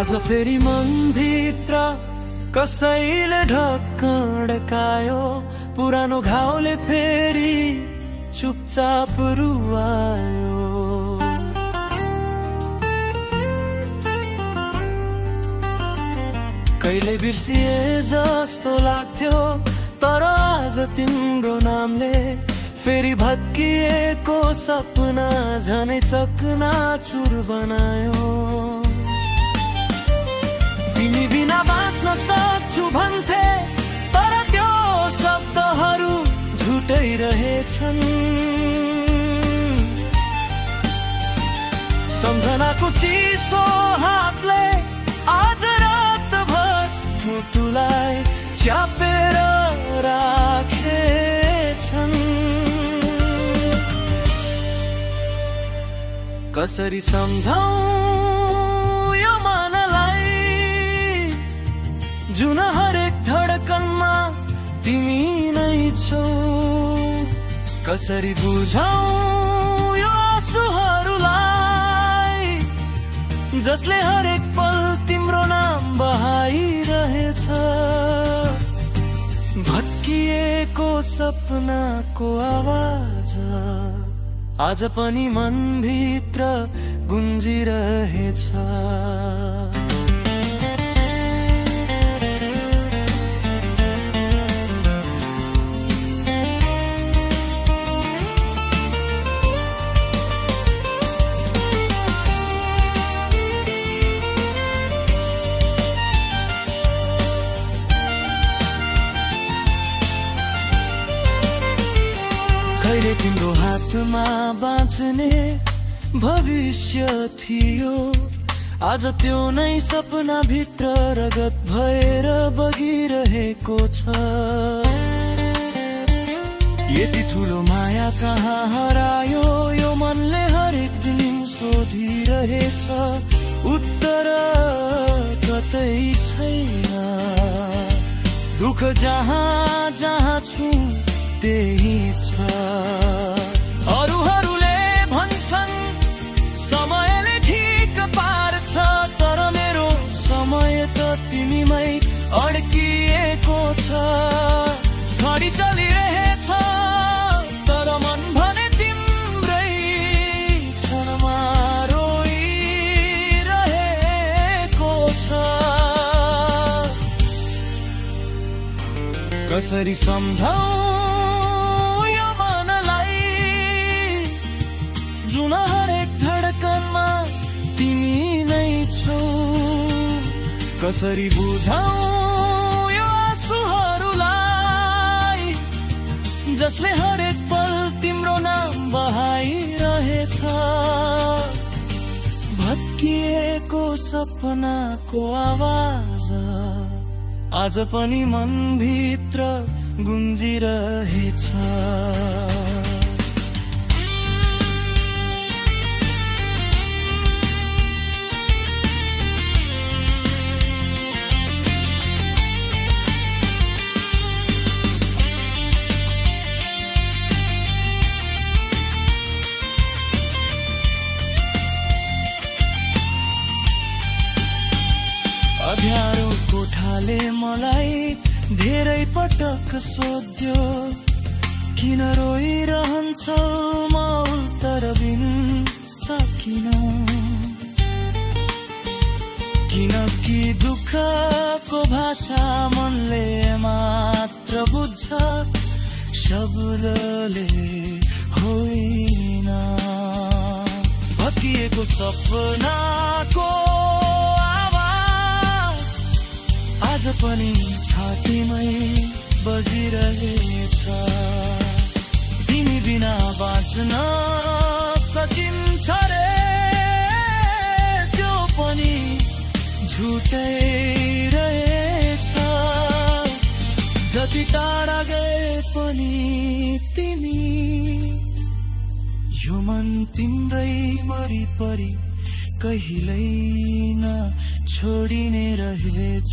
आज फेरि मनभित्र कसैले ढक्कायो, पुरानो घाउले फेरि चुपचाप रुवायो। कहिले बिर्सिए जस्तो लाग्थ्यो, तर आज तिम्रो नामले फेरि भत्किएको सपना झनै चकनाचुर बनायो। तिमी बिना बाँच्न सक्छु भन्थे, तर त्यो शब्दहरू झुटै रहेछन्। सम्झनाको चिसो हातले आज रातभर मुटुलाई च्यापेर राखेछन्। कसरी सम्झाऊ यो मनलाई, जुन हरेक धडकनमा तिमी नै छौ। कसरी बुझाऊ यो आँसुहरूलाई, जसले हरेक पल तिम्रो नाम बहाइरहेछ। भत्किएको सपनाको आवाज आज पनि मनभित्र गुन्जिरहेछ। कहिले तिम्रो हातमा बाँच्ने भविष्य थियो, आज त्यो नै सपना भित्र रगत भएर बगिरहेको छ। यति ठुलो माया कहाँ हरायो, यो मनले हरेक दिन सोधिरहेछ। उत्तर कतै छैन, दुःख जहाँ जहाँ छु त्यही छ। अरूहरूले भन्छन् समयले ठिक पार्छ, तर मेरो समय त तिमीमै अड्किएको छ। घडी चलिरहेछ, तर मन भने तिम्रै क्षणमा रोइरहेको छ। कसरी सम्झाऊ जुन हरेक धडकनमा तिमी नै छौ। कसरी बुझाऊ यो आँसुहरूलाई, जसले हरेक पल तिम्रो नाम बहाइरहेछ। भत्किएको सपनाको आवाज आज पनि मनभित्र गुन्जिरहेछ। अँध्यारो कोठाले मलाई धेरै पटक सोध्यो, किन रोइरहन्छौ, म उत्तर दिन सकिन। किनकि दुःखको भाषा मनले मात्र बुझ्छ, शब्दले होइन। भत्किएको सपनाको आज पनि छातीमै बजिरहेछ। तिमी बिना बाँच्न सकिन्छ रे, त्यो पनि झुटै रहेछ। जति टाढा गए पनि तिमी, यो मन तिम्रै वरिपरि कहिल्यै न छोडिने रहेछ।